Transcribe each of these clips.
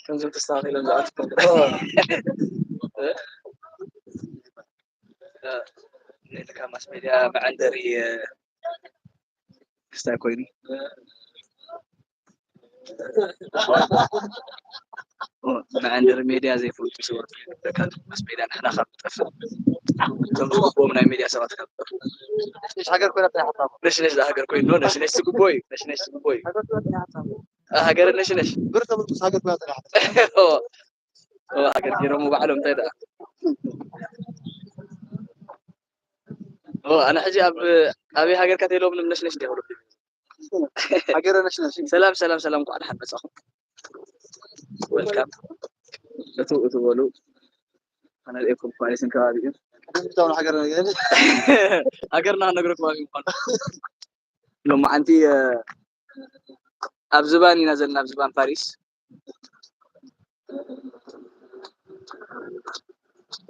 ከምዞም ተስተኻኺሎም ዝኣትኩም ነልካ ማስ ሜድያ መዓንደሪ ክስታይ ኮይኑ መዓንደሪ ሜድያ ዘይፈልጡ ሰባት ለካ ማስ ሜድያ ንሕና ካብ ንጠፍእ እቶም ዝግብኦም ናይ ሜድያ ሰባት ካብ ንጠፍእ ነሽ ሃገር ኮይና እንታይ ሓሳቡ ነሽ ነሽ ዝሃገር ኮይኑ ነሽ ነሽ ዝግቦ እዩ ነሽ ነሽ ዝግቦ እዩ ሃገር ኮይና እንታይ ሓሳቡ እ፣ ሃገር ነሽ ነሽ ብር ተብልጡ ሃገር ኮይና እንታይ ሓሳቡ እ፣ ሃገር ገይሮም ባዕሎም እንታይ ደኣ እ፣ ኣነ ሕጂ ኣብ ኣበይ ሃገርካ ተይሎም ነሽ ነሽ ዲያ ሃገረ ነሽ ነሽ ሰላም ሰላም ሰላም እንኳዕ ደሓን መጻኹም ወልካም እቱ እቱ በሉ ኣነ ሪኤኩም ኳሊስን ከባቢ እዩ ሃገርና ክነግረኩም ኣብ ምኳኑ ሎማዓንቲ ኣብ ዝባን ኢና ዘለና ኣብ ዝባን ፓሪስ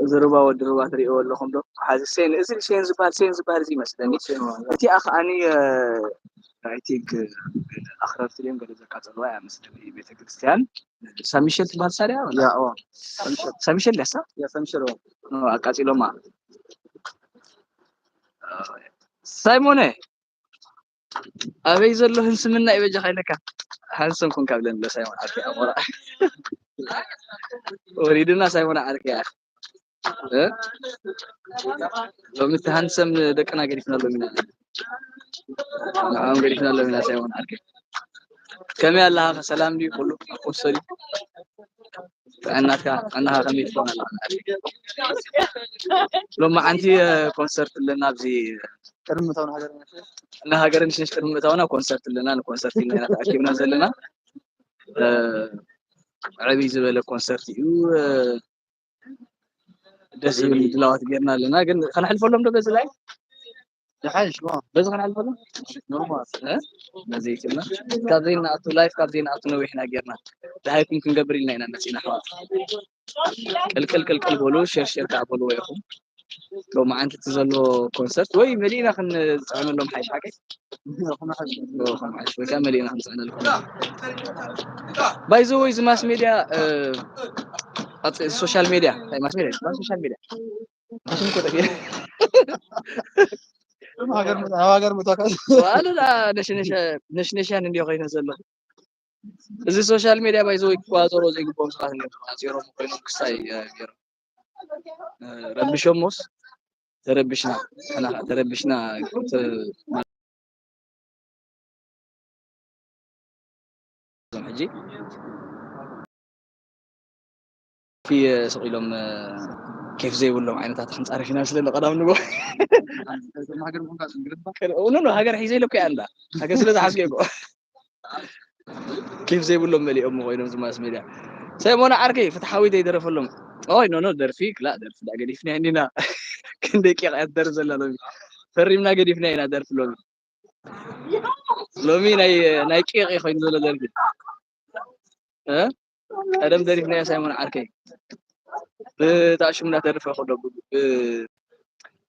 እዚ ሩባ ወዲ ሩባ ትሪእዎ ኣለኹም ዶ ሓዚ ሴን እዚ ሴን ዝበሃል ሴን ዝበሃል እዚ ይመስለኒ እቲኣ ከዓኒ I think ኣኽረርቲ ድዮም ገለ ዘቃፀልዋ እያ መስለኒ ቤተክርስትያን ሳሚሸል ትበሃል ሳድያ ሳሚሸል ድያሳ ኣቃፂሎማ ሳይሞነ ኣበይ ዘሎ ህንስምና እዩ በጃኻ ኢለካ ሃንሰም ኮንካ ብለን ዶ ሳይሞን ዓርከይ ኣሞራ ወሪድና ሳይሞን ዓርከይ ሎሚ እቲ ሃንሰም ደቅና ገዲፍና ሎሚ ኢና ንዓኦም ገዲፍና ሎሚ ኢና ሳይሞን ዓርከይ ከመይ ኣለኻ ሰላም ድዩ ኩሉ ኣኮሰሊ ጥዕናትካ ጥዕናኻ ከመይ ትኾን ኣለኻ ሎማዓንቲ ኮንሰርት ኣለና ኣብዚ ቅድሚ ምእታው ንሃገር ንሃገር ንሽንሽ ቅድሚ ምእታውና ኮንሰርት ኣለና ንኮንሰርት ኢና ኢና ተኣኪብና ዘለና ዕብይ ዝበለ ኮንሰርት እዩ ደስ ዝብል ምድላዋት ጌርና ኣለና ግን ከነሕልፈሎም ዶ በዚ ላይ ይሓይሽ ሞ በዚ ከነሕልፈሎም ኖርማል እ? በዚ ይችልና ካብ ዘይንኣቱ ላይፍ ካብ ዘይንኣቱ ነዊሕና ጌርና ደሃይኩም ክንገብር ኢልና ኢና መፂና ኣሕዋት ቅልቅል ቅልቅል በሉ ሸር ሸር ከዓ በልዎ ኢኹም ሎማዓንቲ እቲ ዘሎ ኮንሰርት ወይ መሊእና ክንፅዕነሎም ሓይሽ ሓቀይ ወይ ከዓ መሊእና ክንፅዕነልኩም ባይዘ ወይ እዚ ማስ ሜድያ ሶሻል ሜድያ እንታይ ማስ ሜድያ ዝበሃል ሶሻል ሜድያ ሽም እኮ ጠፊኡ ሃገር ምእታው ዋላ ነሽነሻን እንዲዮ ኮይነ ዘሎ እዚ ሶሻል ሜድያ ባይዘ ወይ ክቆፃፀሮ ዘይግብኦም ሰባት እዮም ተቆፃፂሮም ኮይኖም ክስታይ ገይሮም ረቢሾሞስ ተረቢሽና ንሕና ከዓ ተረቢሽና ሕጂ ስቕ ኢሎም ኬፍ ዘይብሎም ዓይነታት ክንፃረፍ ኢና ስለ ቀዳም ንጎ ሃገር ሒዘ ኢለ እኮ እያ እንዳ ሃገር ስለ ዝሓዝከ እኮ ኬፍ ዘይብሎም መሊኦም ኮይኖም ዝማስ ሜድያ ሰይሞና ዓርከይ ፍትሓዊ ዘይደረፈሎም ኦይ ኖኖ ደርፊ ክላ ደርፊ ዳ ገዲፍና እንዲና ክንደይ ቂቕ እያ ትደርፍ ዘላ ሎሚ ፈሪምና ገዲፍና ኢና ደርፊ ሎሚ ሎሚ ናይ ናይ ቂቕ ኮይኑ ዘሎ ደርፊ እ ቀደም ደሪፍናዮ ሳይሞን ዓርከይ ብጣዕሽም እንዳተደርፈ ከሎ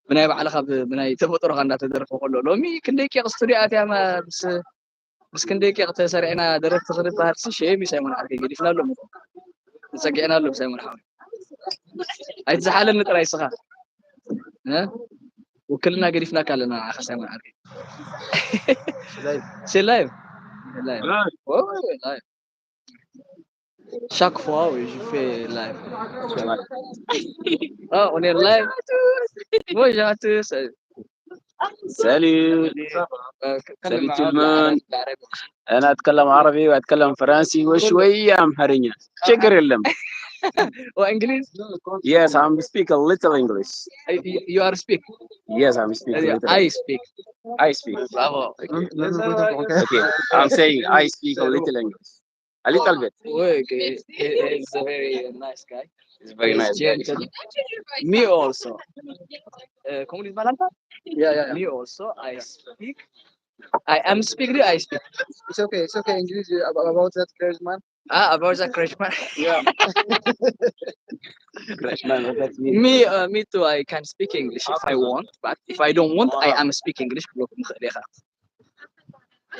ብናይ ባዕልኻ ብናይ ተፈጥሮኻ እንዳተደርፈ ከሎ ሎሚ ክንደይ ቂቕ ስቱዲዮ ኣትያ ምስ ምስ ክንደይ ቂቕ ተሰሪዕና ደረፍቲ ክንበሃል ሲ ሸም እዩ ሳይሞን ዓርከይ ገዲፍና ኣሎ ንፀጊዕና ኣሎ ሳይሞን ሓወይ ኣይትዝሓለኒ ጥራይ ስኻ ውክልና ገዲፍናካ ኣለና ንዓኻ ሳይሞን ዓርከይ ሲ ላይቭ ላይቭ Chaque fois, oui, je fais live. Ah, on est live. Bonjour à tous. Salut. Salut tout le monde. أنا أتكلم عربي وأتكلم فرنسي وشوية أمحرية. شكرا لهم. وإنجليز? Yes, I'm speak a little English. You are speak? Yes, I'm speak a little I speak. I speak. Bravo. Okay. Okay. I'm saying I speak a little English. A little bit. Work. He, he is a very nice guy. He's a very He's nice gentle. Guy. Me also. Uh, como diz Malanta? Yeah, yeah, yeah. Me also. I speak. I am speak. I speak. It's okay. It's okay. English uh, about that crazy man. Ah, about that crazy man. Yeah. Crazy man. That's me. Me, uh, me too. I can speak English if I want, but if I don't want, I am speak English.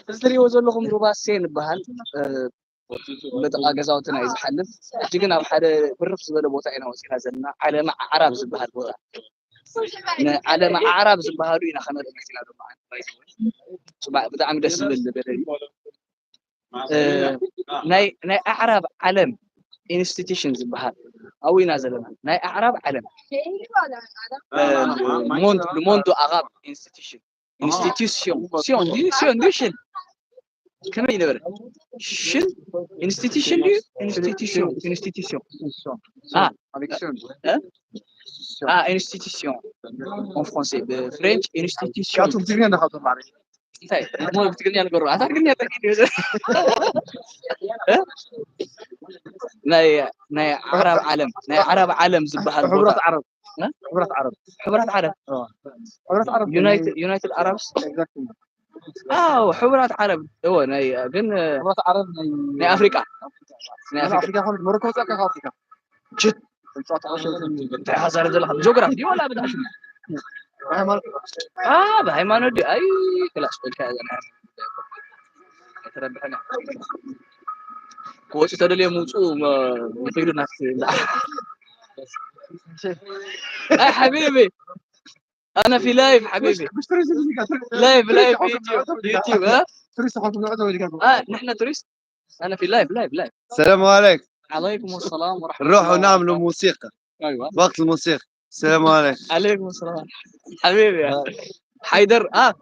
እዚ ትሪእዎ ዘለኹም ሩባ ሴን ይበሃል። በጥቓ ገዛውትና እዩ ዝሓልፍ። ሕጂ ግን ኣብ ሓደ ብርኽ ዝበለ ቦታ ኢና ወፂና ዘለና፣ ዓለመ ኣዕራብ ዝበሃል ቦታ። ንዓለመ ኣዕራብ ዝበሃሉ ኢና ከነርኢ መፂና ዶ። ጽባሕ ብጣዕሚ ደስ ዝብል በደል እዩ። ናይ ኣዕራብ ዓለም ኢንስቲትሽን ዝበሃል ኣብኡ ኢና ዘለና። ናይ ኣዕራብ ዓለም ሞንዶ ኣራብ ኢንስቲትሽን ኢንስቲትሽን ሲዮን ኢንስቲትሽን ከመይ ይነበረ? ሽን ኢንስቲትሽን ድዩ ኢንስቲትሽን ኢንስቲትሽን ኢንስቲትሽን ኦን ፍራንሴ ብፍሬንች ኢንስቲትሽን እንታይ እሞ ብትግርኛ ንገሩ ኣታ ትግርኛ ጠቂኒ ናይ ናይ ዓረብ ዓለም ናይ ዓረብ ዓለም ዝበሃል ቦታ ሕቡራት ዓረብ እ? ሕቡራት ዓረብ ሕቡራት ዓረብ ሕቡራት ዓረብ ዩናይትድ ዩናይትድ ዓረብስ ኣው ሕቡራት ዓረብ እወ ናይ ግን ሕቡራት ዓረብ ናይ ናይ ኣፍሪቃ ናይ ናይ ኣፍሪቃ ኣፍሪካ ኮነ ሞሮኮ ወፃእ ካብ ኣፍሪካ ችት ተፃወተ እንታይ ሓሳረ ዘለካ ጂኦግራፊ ድዩ ወላ ብጣዕሚ ሃይማኖት አ ብሃይማኖት ድዩ ኣይ ክላስ በልካ ዘና ተረብሐና ክወፁ ተደልዮም ውፁ ይኸይዱ ናት ኣይ ሓቢቢ ኣነ ፊ ላይፍ ሓቢቢ ላይፍ ላይፍ ዩቲዩብ ዩቲዩብ እ ቱሪስት ሓንቲ ንዕቶ ወዲካ እ ንሕና ቱሪስት ኣነ ፊ ላይፍ ላይፍ ላይፍ السلام عليكم. عليكم السلام ورحمة نروح الله نعملوا وبركاته. موسيقى. ايوه وقت الموسيقى. السلام عليكم. عليكم السلام حبيبي يا حيدر اه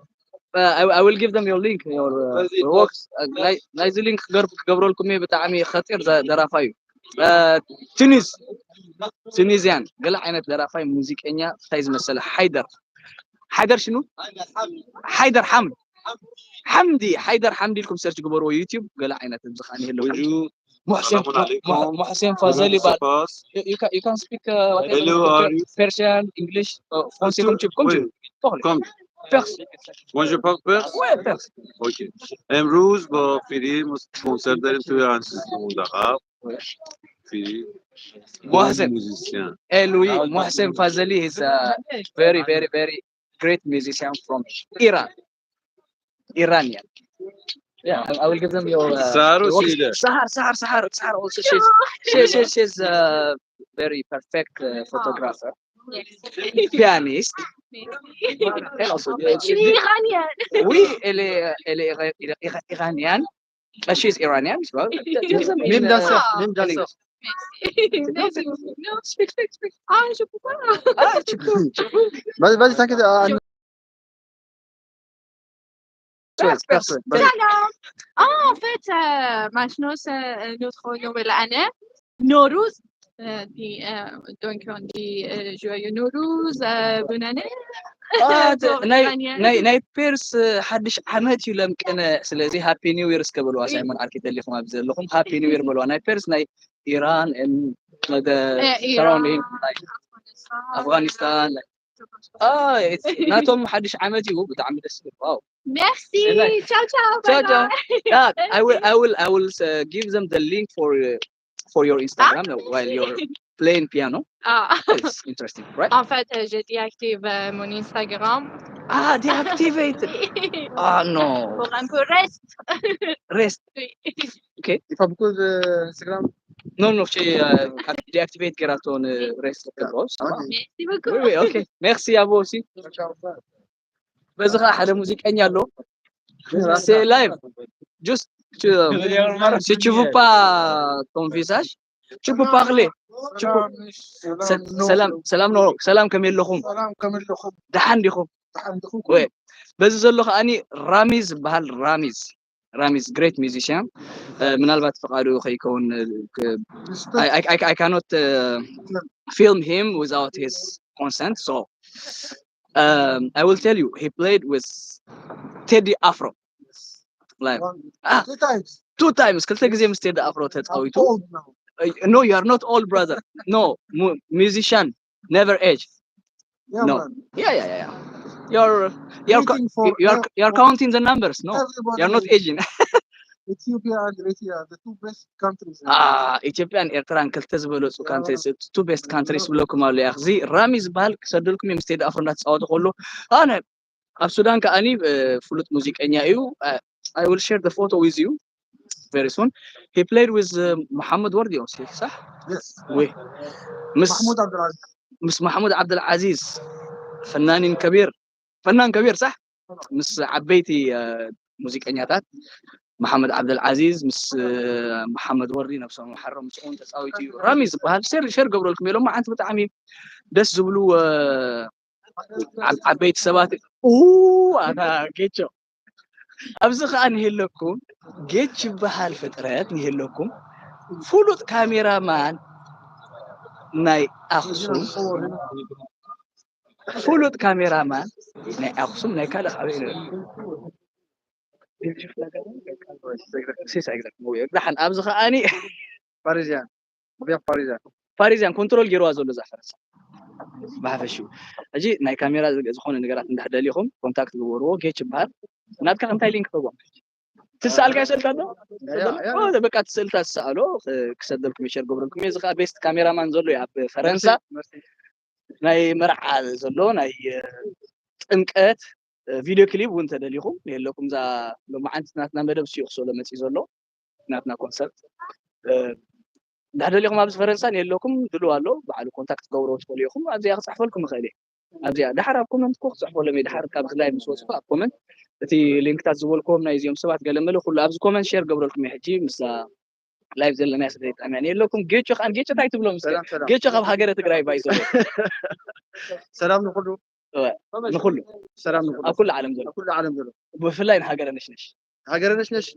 I, I will give them your link your uh, your works. Uh, ናይ- ናይዚ ሊንክ ክገር- ክገብረልኩም እየ ብጣዕሚ ኸጢር ዘ- ደራፋይ እዩ ቱኒዝ ቱኒዝያን ገለ ዓይነት ደራፋይ ሙዚቀኛ እንታይ ዝመሰለ ሓይደር ሓይደር ሽኑ ሓይደር ሓምድ ሓምዲ ሓይደር ሓምዲ ኢልኩም ሰርች ግበርዎ ዩቲዩብ ገለ ዓይነት እዚ ከዓ ይህልው Bonjour. ሙሕሴን السلام عليكم. ሙሕሴን ፋዘል ይባል Pass. You, you can you can speak uh, whatever Hello, how are you? Persian, English, uh, français comme tu comme tu veux. Parle. Comme. Perse. Moi, je parle perse. Ouais, perse. Ok. امروز با فیری مس- کنسرت داریم توی انسیستون دقیقا. فیری. محسن. موزیسین. Eh, lui, Mohsen Fazeli is a very, very, very great musician from Iran. Iranian. Yeah, I, I will give them your. Uh, سهر و your work. سیده. Sahar, Sahar, Sahar, Sahar also she's she's she's, she's a very perfect uh, photographer, pianist, and also uh, she- Iranian. oui, elle est, elle est ira- ira- ira- iranienne. Uh, she's Iranian, so ميم داسف ميم داسف No, no, speak, speak, speak. Ah, je peux pas. Ah, tu peux, tu peux. Vas-y, vas-y, t'inquiète. Ah, non. Perse, perse, perse. Salam. Ah, en fait, euh, maintenant, c'est euh, notre nouvelle année. Nowruz. Euh, dit, euh, donc, on dit euh, joyeux Nowruz, euh, bonne année. Ah, Pour ናይ Iranian. ናይ ናይ ፔርስ ሓድሽ ዓመት እዩ ለምቅነ ስለዚ ሃፒ ኒው ይር እስከ በልዋ ሳይሞን ዓርኪ ተሊኹም ኣብዚ ዘለኹም ሃፒ ኒው ይር በልዋ ናይ ፔርስ ናይ ኢራን and the Euh, surrounding Iran, like Afghanistan. ኣፍጋኒስታን like ah it's ናቶም ሓድሽ ዓመት እዩ ብጣዕሚ ደስ ዝብል wow Merci. Bye bye. Ciao, ciao. Ciao, Bye ciao. bye. Yeah, I will I will I will uh, give them the link for uh, for your Instagram uh, while you're playing piano. Ah. It's interesting, right? En fait, euh, j'ai déactivé euh, mon Instagram. Ah, deactivated. Ah no. Pour un peu reste. Rest. Oui. Il faut beaucoup d'Instagram. No, no, she uh, deactivate ገራቶ ን rest ገባውስ. Okay. Merci beaucoup. Oui, oui, okay. Merci à vous aussi. በዚ ከዓ ሓደ ሙዚቀኛ ኣሎ c'est live. Juste tu, si tu veux pas ton visage, tu peux parler. Tu peux. ሰላም ሰላም ነው ሰላም ከመይ ኣለኹም? ሰላም ከመይ ኣለኹም? ደሓን ዲኹም? ደሓን ዲኹም? ወይ በዚ ዘሎ ከዓኒ ራሚዝ ዝበሃል ራሚዝ ራሚዝ great musician ምናልባት ፍቃዱ ከይከውን I, I, I cannot uh, film him without his consent. So um, I will tell you, he played with Teddy Afro live. Ah, Two times. Two times. ክልተ ግዜ ምስ ቴዲ ኣፍሮ ተፃዊቱ። Old now. Uh, no, you are not old, brother. No, mu- musician never age. Yeah, No. man. Yeah, yeah, yeah. yeah. You're you're co- Waiting for you're you're counting the numbers. No, everybody. you're not aging. Ethiopia and Eritrea, the two best countries. Ah, ኢትዮጵያን ኤርትራን ክልተ ዝበለፁ countries, two best countries ብለኩም ኣሎ። ያ እዚ ራሚ ዝበሃል ክሰደልኩም እዮም። ስቴድ ኣፍሮ እንዳተፃወተ ከሎ ኣነ ኣብ ሱዳን ከኣኒ ፍሉጥ ሙዚቀኛ እዩ። I will share the photo with you very soon. He played with መሓመድ ወርዲ ኦሲ ሳሕ ወይ ምስ ማሕሙድ ዓብዱልዓዚዝ ምስ ማሕሙድ ዓብደልዓዚዝ ፈናኒን ከቢር ፈናን ከቢር ሳሕ ምስ ዓበይቲ ሙዚቀኛታት መሓመድ ዓብደልዓዚዝ ምስ መሓመድ ወርዲ ነብሶም ሓሮም ምስኦም ተፃዊቱ እዩ። ራሚ ዝበሃል ሸር ገብረልኩም የሎም መዓንቲ ብጣዕሚ ደስ ዝብሉ ዓበይቲ ሰባት ኣታ ጌቾ ኣብዚ ከዓ ንሄለኩም ጌች ዝበሃል ፍጥረት ንሄለኩም ፍሉጥ ካሜራማን ናይ ኣክሱም ፍሉጥ ካሜራማን ናይ ኣክሱም ናይ ካልእ ካበይ ደሓን ኣብዚ ከዓኒ ፓሪዚያን ቢያ ፓሪዚያን ፓሪዚያን ኮንትሮል ገይርዋ ዘሎ እዛ ፈረንሳ ብሓፈሽኡ ሕጂ ናይ ካሜራ ዝኾነ ነገራት እንዳሕደሊኹም ኮንታክት ግበርዎ ጌች ይበሃል ናትካ እንታይ ሊንክ ክህቦም ትስኣልካ ይሰልካ ዶ በቃ ትስእልታ ትስኣሎ ክሰደልኩም ይሸር ገብረልኩም እዚ ከዓ ቤስት ካሜራማን ዘሎ ኣብ ፈረንሳ ናይ መርዓ ዘሎ ናይ ጥምቀት ቪድዮ ክሊፕ እውን ተደሊኹም የለኩም እዛ ሎማዓንቲ ናትና መደብ ስዩ ክሰሎ መፅእ ዘሎ ናትና ኮንሰርት እንዳሕደሊኹም ኣብዚ ፈረንሳ ንየለኩም ድልው ኣሎ ባዕሉ ኮንታክት ገብሮ ትኽእሉ ኢኹም ኣብዚኣ ክፅሕፈልኩም ይኽእል እየ ኣብዚኣ ድሓር ኣብ ኮመንት እኮ ክፅሕፈሎም እየ ድሓር ካብዚ ላይ ምስ ወፅኹ ኣብ ኮመንት እቲ ሊንክታት ዝበልክዎም ናይ እዚኦም ሰባት ገለ መለ ኩሉ ኣብዚ ኮመንት ሼር ገብረልኩም እየ ሕጂ ምስ ላይቭ ዘለና ስለ ዘይጣምያ የለኩም ጌቾ ከዓ ጌቾ እንታይ ትብሎ ምስ ጌቾ ካብ ሃገረ ትግራይ ባይዞ ሰላም ንኩሉ ንኩሉ ሰላም ንኩሉ ኣብ ኩሉ ዓለም ዘሎ ኩሉ ዓለም ዘሎ ብፍላይ ንሃገረ ነሽነሽ ሃገረ ነሽነሽ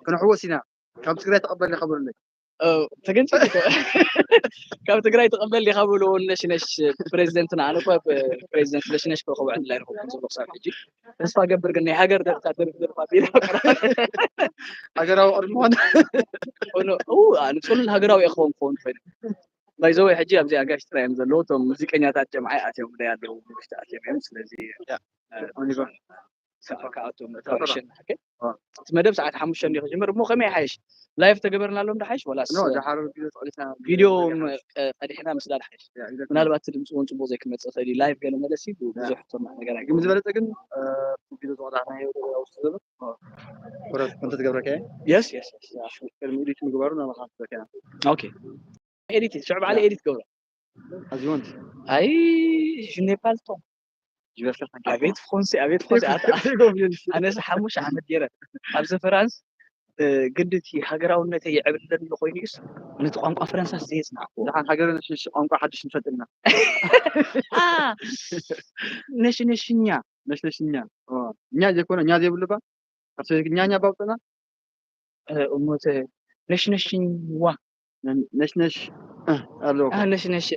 ክንሕወስ ኢና ካብ ትግራይ ተቐበልና ከብሉለይ ተገንፂ ካብ ትግራይ ተቐበል ዲኻ ብሉ ነሽነሽ ፕሬዚደንትና ኣነ እኳ ፕሬዚደንት ነሽነሽ ከኸቡ ዕድል ኣይረኸብኩም ዘሎ ክሳብ ሕጂ ተስፋ ገብር ግን ናይ ሃገር ደርፍታት ደርፍ ደርፍ ኣቢለ ሃገራዊ ቅድሚ ኾነ ንፅሉል ሃገራዊ እየ ክኸውን ክኸውን ኮይኑ ባይዘወይ ሕጂ ኣብዚ ኣጋሽ ጥራይ እዮም ዘለዉ እቶም ሙዚቀኛታት ጀምዓይ ኣትዮም ላይ ኣለዉ ውሽጢ ኣትዮም እዮም ስለዚ ክኣቶም እቲ መደብ ሰዓት ሓሙሽተ እንዲ ክጅምር እሞ ከመይ ይሓይሽ ላይፍ ተገበርናሎም ዳሓይሽ ወላስ ቪድዮ ቀዲሕና ምስላ ዳሓይሽ ምናልባት ድምፂ እውን ፅቡቅ ዘይክመፅእ ክእል ላይፍ ገለ መለሲ ብዙሕ ቶማ ነገር ግን ዝበለፀ ግን ቪድዮ ዝወጣ ናይ ውስጥ ዘሎ ኮረት እንተ ትገብረካ የስ የስ ቅድሚ ኤዲት ምግባሩ ናባካ ትበካ ኦኬ ኤዲት ሽዑ በዓለ ኤዲት ገብረ ኣዚወንት ኣይ ጅኔፓልቶ ኣቤት ፎንሲ ኣቤት ፎንሲ ኣነስ ሓሙሽተ ዓመት ገይረ ኣብዚ ፍራንስ ግድቲ ሃገራውነተይ ይዕብልለኒ ኮይኑ እዩስ ነቲ ቋንቋ ፈረንሳስ ዘየፅናዕኩዎ ደሓን ሃገረ ነሽነሽ ቋንቋ ሓድሽ ንፈልጥና ነሽነሽኛ ነሽነሽኛ እኛ ዘይኮነ እኛ ዘይብሉ ባ ካብ ትግርኛኛ ባውፅና እሞተ ነሽነሽዋ ነሽነሽ ኣለዎ ነሽነሽ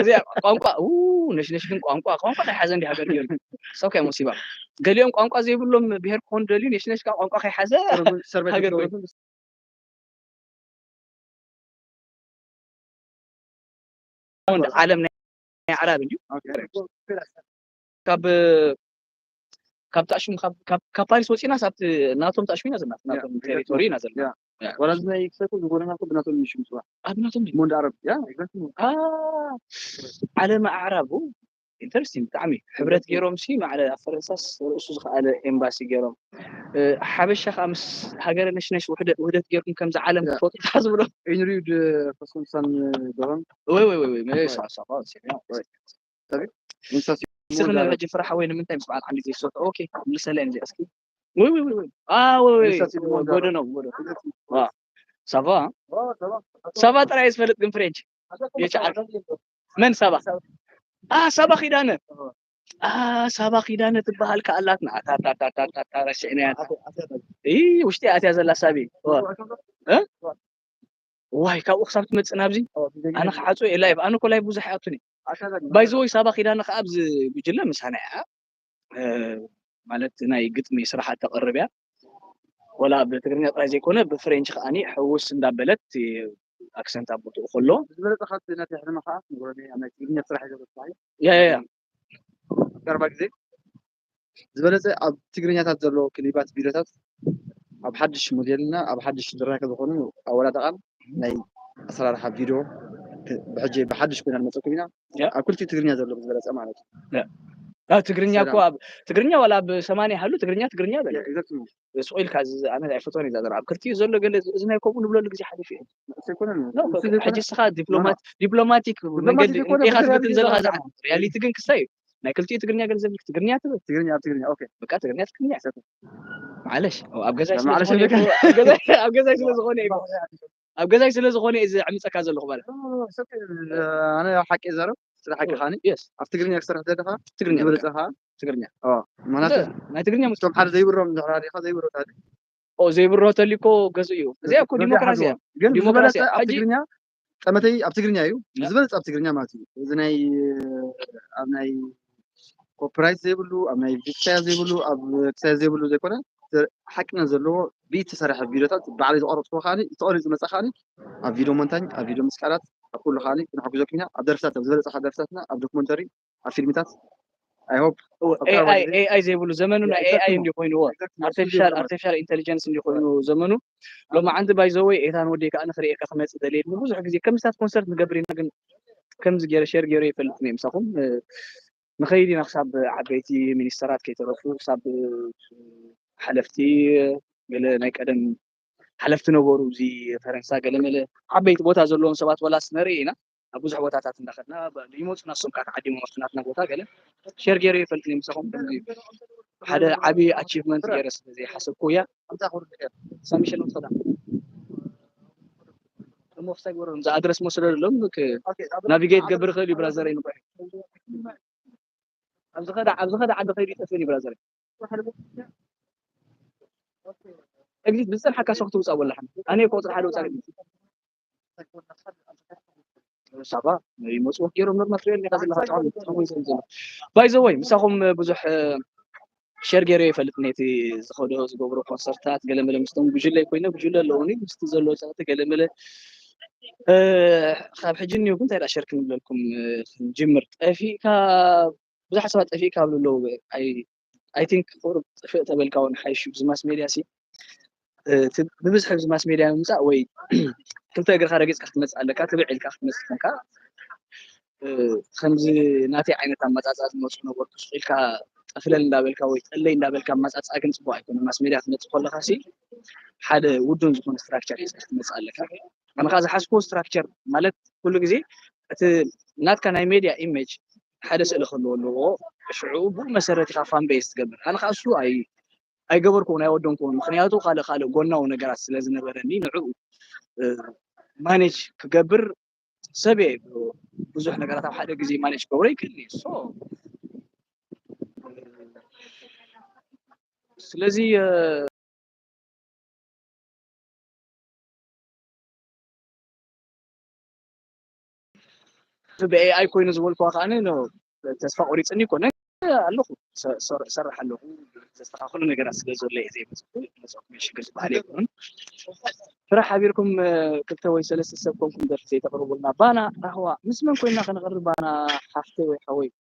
እዚኣ ቋንቋ ነሽነሽ ግን ቋንቋ ቋንቋ ናይ ሓዘ እንዲ ሃገር ገይሩ ሰብ ከይ ሙሲባ ገሊኦም ቋንቋ ዘይብሎም ብሄር ክኾኑ ደልዩ ነሽነሽ ካ ቋንቋ ከይሓዘ ሃገር ዓለም ናይ ኣዕራብ እንድዩ ካብ ካብ ጣሽሙ ካብ ፓሪስ ወፂና ሳብቲ ናቶም ጣሽሙ ኢና ዘለና ናቶም ቴሪቶሪ ኢና ዘለና ወላ ናይ ክሰቱ ዝጎነና ብናቶም ይሽሙ ስዋ ኣብ ናቶም ሞንድ ኣረብ ያ ዓለም ኣዕራብ ኢንተረስቲንግ ብጣዕሚ ሕብረት ገይሮም ሲ ማዕለ ኣብ ፈረንሳስ ርእሱ ዝኸኣለ ኤምባሲ ገይሮም ሓበሻ ከዓ ምስ ሃገረ ነሽነሽ ውህደት ገይርኩም ከምዚ ዓለም ትፈጡ ዝብሎ ኢንሪድ ፈስንሳን ዶሆን ወይ ወይ ወይ ወይ ሳባ ንስኽን ሕጂ ፍራሕ ወይ ንምንታይ ምስ በዓል ዓንዲ ዘይሰጥ ኦኬ ምልሰለ እዮም እዚኣ እስኪ ወይ ወይ ወይ ወይ ጎደኖ ጎደኖ ሳባ ሳባ ጥራይ ዝፈልጥ ግን ፍሬንች የቻዓል መን ሳባ ሳባ ኪዳነ ሳባ ኪዳነ ትበሃል ከኣላት ንኣታታታታታ ረሲዕናያ ውሽጢ ኣትያ ዘላ ሳቢ ዋይ ካብኡ ክሳብ ትመፅእ ናብዚ ኣነ ክዓፁ እየ ላይቭ ኣነ ኮ ላይቭ ብዙሕ ይኣቱኒ ባይዘወይ ሳባ ኪዳነ ከዓ ኣብዚ ጉጅለ ምሳና እያ ማለት ናይ ግጥሚ ስራሓት ተቕርብ እያ ወላ ብትግርኛ ጥራይ ዘይኮነ ብፍሬንች ከዓኒ ሕውስ እንዳበለት ኣክሰንት ኣብ ቦትኡ ከሎ ዝበለፀ ካብቲ ናተይ ሕልሚ ከዓ ንጎረቤ ኣብ ናይ ትግርኛ ስራሕ ይገብር ስራሕ እዩ ያ ያ ያ ቀርባ ግዜ ዝበለፀ ኣብ ትግርኛታት ዘሎ ክሊባት ቪዲዮታት ኣብ ሓድሽ ሞዴልና ኣብ ሓድሽ ዝረከ ዝኾኑ ኣወዳድቃን ናይ ኣሰራርሓ ቪድዮ ብሕጂ ብሓድሽ ኮይና ንመፀኩም ኢና ኣብ ክልቲኡ ትግርኛ ዘሎ ዝበለፀ ማለት እዩ ኣብ ትግርኛ እኮ ኣብ ትግርኛ ዋላ ኣብ ሰማንያ ሃሉ ትግርኛ ትግርኛ በለ። ስቕ ኢልካ ኣነ ኣይፈትወን እዛ ዘረባ ኣብ ክልቲኡ ዘሎ ገለ እዚ ናይ ከምኡ ንብለሉ ግዜ ሓሊፉ እዩ። ሕጂ ስኻ ዲፕሎማቲክ ዲፕሎማቲክ መንገዲ ኢኻ ትፍትን ዘለኻ። ሪያሊቲ ግን ክስታይ እዩ። ናይ ክልቲኡ ትግርኛ ገለ ዘብል ትግርኛ ትብል። ትግርኛ ኣብ ትግርኛ ኦኬ። በቃ ትግርኛ ትግርኛ። ማለሽ ኣብ ገዛይ ስለ ዝኾነ ኣብ ገዛይ ስለ ዝኾነ እዩ። ኣብ ገዛይ ስለ ዝኾነ እዩ ዘዕምፀካ ዘለኹ ማለት። ኣነ ያው ሓቂ ዘረብ ስለ ሓቂ ኻኒ። ኣብ ትግርኛ ክሰርሕ ዘለኻ ትግርኛ ዝበለፀኻ ትግርኛ። ማለት ናይ ትግርኛ ምስቶም ሓደ ዘይብሮም እንድሕር ኣሪኻ ዘይብሮ ታዲ ዘይብሮ ተሊኮ ገዙ እዩ። እዚኣ እኮ ዲሞክራሲ እያ። ግን ዲሞክራሲ ዝበለፀ ኣብ ትግርኛ ጠመተይ ኣብ ትግርኛ እዩ ዝበለፀ ኣብ ትግርኛ ማለት እዩ። እዚ ናይ ኣብ ናይ ኮፒራይት ዘይብሉ ኣብ ናይ ቪክሳያ ዘይብሉ ኣብ ክሳያ ዘይብሉ ዘይኮነ ሓቅነት ዘለዎ ብኢድ ተሰርሐ ቪዲዮታት ባዕለይ ዝቀረፅኩ ከዓኒ ዝተቀሪፁ መፃ ከዓኒ ኣብ ቪዲዮ ሞንታኝ ኣብ ቪዲዮ ምስቃላት ኣብ ኩሉ ከዓኒ ክንሕግዘኩም ኢና። ኣብ ደርፍታት ኣብ ዝበለፀ ደርፍታትና ኣብ ዶክመንተሪ ኣብ ፊልምታት I hope AI AI ዘይብሉ ዘመኑ ናይ AI እንዲ ኮይንዎ ኣርቲፊሻል ኣርቲፊሻል ኢንቴሊጀንስ እንዲ ኮይኑ ዘመኑ ሎማዓንቲ ባይዘወይ ኤታን ወደይ ከዓ ንክርእየካ ክመፅእ ደልየ ብዙሕ ግዜ ከምስታት ኮንሰርት ንገብር ኢና ግን ከምዚ ገይረ ሸር ገይረ ይፈልጥ ምሳኹም ንኸይድ ኢና ክሳብ ዓበይቲ ሚኒስተራት ከይተረፉ ክሳብ ሓለፍቲ ገለ ናይ ቀደም ሓለፍቲ ነበሩ እዚ ፈረንሳ ገለመለ ዓበይቲ ቦታ ዘለዎም ሰባት ወላስ ነርኢ ኢና ኣብ ብዙሕ ቦታታት እንዳኸድና ይመፁና ሶም ከዓ ተዓዲሞም ኣብቲ ናትና ቦታ ገለ ሸር ገይረ ይፈልጥ ምሳኹም ሓደ ዓብዪ ኣቺቭመንት ገይረ ስለዘይሓሰብኩ እያ ሳሚሸሎ ትኸዳ እሞ ክሳይ ጎረም ዝኣድረስ መስሎ ደሎም ናቪጌት ገብር ይኽእል እዩ ብራዘር ይንቆሕ ኣብዚ ኸዳ ኣብዚ ኸዳ ዓዲ ኸይዱ ይጠፍእን እዩ ብራዘር ኤግዚት ብዝፀንሓካ ሰው ክትውፃእ ወላሓን ኣነ ቁፅሪ ሓደ ወፃ ሳባ ይመፅዎ ገይሮም ኖርማል ትሪኦ ኔካ ዘለካ ጣዕሚ ተመይዘም ዘሎ ባይዘወይ ምሳኹም ብዙሕ ሸር ገይረ ይፈልጥ ነቲ ዝኸዶ ዝገብሮ ኮንሰርታት ገለመለ ምስቶም ጉጅለ ኮይነ ጉጅለ ኣለውኒ ምስቲ ዘሎ ፀቅቲ ገለመለ ካብ ሕጂ እኒኦ ግን እንታይ ሸር ክንብለልኩም ክንጅምር ጠፊእካ ብዙሓት ሰባት ጠፊእካ ኣብ ዘለዉ I think ቁሩብ ጥፍእ ተበልካ እውን ሓይሽ እዩ እዚ ማስ ሜድያ ሲ ብብዝሒ እዚ ማስ ሜድያ ምምፃእ ወይ ክልተ እግርካ ረጊፅካ ክትመፅእ ኣለካ ትብዕ ኢልካ ክትመፅእ ከንካ ከምዚ ናተይ ዓይነት ኣመፃፅኣ ዝመፁ ነበርኩ ስቕ ኢልካ ጠፍለል እንዳበልካ ወይ ጠለይ እንዳበልካ ኣመፃፅኣ ግን ፅቡቅ ኣይኮነ ማስ ሜድያ ክትመፅእ ከለካ ሲ ሓደ ውዱን ዝኮነ ስትራክቸር ሒዝካ ክትመፅእ ኣለካ ኣነ ከዓ ዝሓዝኩዎ ስትራክቸር ማለት ኩሉ ግዜ እቲ ናትካ ናይ ሜድያ ኢሜጅ ሓደ ስእሊ ክህልዎ ኣለዎ ሽዑ ብኡ መሰረት ኢካ ፋን ቤዝ ትገብር ኣነ ከዓ እሱ ኣይገበርኩ ናይ ወደንኩ ምክንያቱ ካልእ ካልእ ጎናዊ ነገራት ስለ ዝነበረኒ ንዕኡ ማኔጅ ክገብር ሰብ እየ ብዙሕ ነገራት ኣብ ሓደ ግዜ ማኔጅ ክገብሮ ይክእል እየ ስለዚ ብኤኣይ ኮይኑ ዝበልኩዋ ከዓ ተስፋ ቆሪፅኒ ይኮነ ኣለኹ ሰርሕ ኣለኹ ዘስተካክሉ ነገራት ስለ ዘሎ እየ ዘይመፅኩ መፅኩም ሽግር ዝበሃል የብሉን ፍረ ሓቢርኩም ክልተ ወይ ሰለስተ ሰብ ኮንኩም ደርፊ ዘይተቅርቡልና ባና ራህዋ ምስ መን ኮይና ከነቅርብ ባና ሓፍተይ ወይ ሓወይ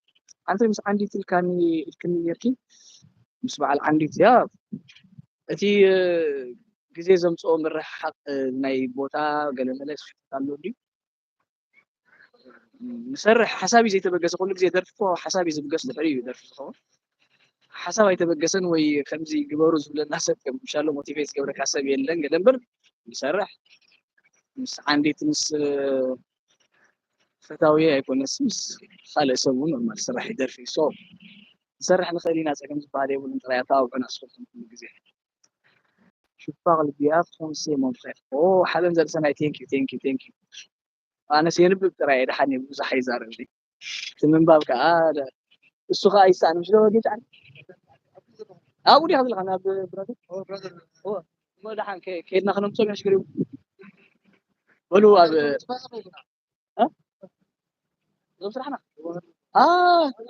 ኣንተ ምስ ዓንዲት ኢልካኒ ኢልክኒ ነርኪ ምስ በዓል ዓንዲት ያ እቲ ግዜ ዘምፅኦ ምርሕሓቅ ናይ ቦታ ገለመለ ስሕተት ኣሎ ድዩ ንሰርሕ ሓሳብ እዩ ዘይተበገሰ ኩሉ ግዜ ደርፊ እኮ ሓሳብ እዩ ዝብገስ ድሕሪ እዩ ደርፊ ዝኸውን ሓሳብ ኣይተበገሰን ወይ ከምዚ ግበሩ ዝብለና ሰብ ከም ምሻሎ ሞቲቬት ዝገብረካ ሰብ የለን ገለ እምበር ንሰርሕ ምስ ዓንዲት ምስ ፈታዊ ኣይኮነስ ምስ ካልእ ሰብ እውን ኖርማል ስራሕ ይደርፊ ሶ ንሰርሕ ንኽእል ኢና ፀገም ዝበሃል የብሉን ጥራይ ኣተባብዑና ስፈልኩም ኩሉ ግዜ ሽፋቅ ልቢያ ፍራንሴ ሞንፍሬር ሓበን ዘርሰናይ ቴንኪዩ ቴንኪዩ ቴንኪዩ ኣነስ የንብብ ጥራይ ድሓን ብዙሕ ኣይዛረብ እቲ ምንባብ ከዓ እሱ ከዓ ይሰኣን ምሽ ዶ ጌጫን ኣብኡ ዲኻ ዘለካ ናብ ብራዘር እሞ ደሓን ከይድና ክነምፅኦም ሽግር እዩ በሉ ኣብ እዞም ስራሕና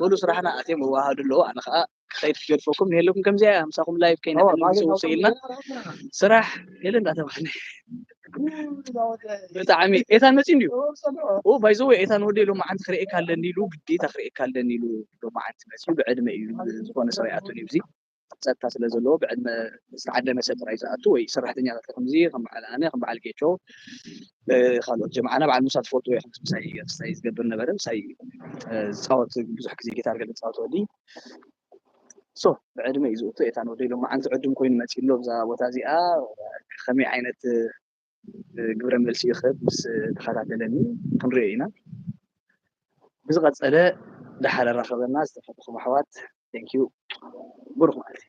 በሉ ስራሕና ኣትዮም መዋሃዱ ኣለዎ ኣነ ከዓ ክኸይድ ክገድፈኩም ንሄለኩም ከምዚኣ እያ ምሳኹም ላይቭ ከይና ሰውሰ ኢልና ስራሕ የለ እንዳተባህለ ብጣዕሚ ኤታን መፂ እንድዩ ባይዘወ ኤታን ወደ ሎማዓንቲ ክርእየካ ኣለኒ ኢሉ ግዴታ ክርእየካ ኣለኒ ኢሉ ሎማዓንቲ መፂኡ ብዕድመ እዩ ዝኾነ ሰብ ኣይኣቱን እዩ እዚ ጸጥታ ስለ ዘለዎ ብዕድመ ዝተዓደመ ሰብ ጥራይ ዝኣቱ ወይ ሰራሕተኛታት ከምዚ ከም በዓል ኣነ ከም በዓል ጌቾ ካልኦት ጀምዓና በዓል ሙሳ ትፈልጡ ወይ ምሳይ ክስታይ ዝገብር ነበረ ምሳይ ዝፃወት ብዙሕ ግዜ ጌታር ገለ ዝፃወት ወዲ ሶ ብዕድመ እዩ ዝእቱ ኤታን ወደይ ሎማዓንቲ ዕዱም ኮይኑ መፂእ ኣሎ ብዛ ቦታ እዚኣ ከመይ ዓይነት ግብረ መልሲ ይኽእል ምስ ተኸታተለኒ ክንሪኦ ኢና ብዝቐፀለ ዳሓረ ራኸበና ዝተፈለኹም ኣሕዋት ቴንኪዩ ብሩክ ማለት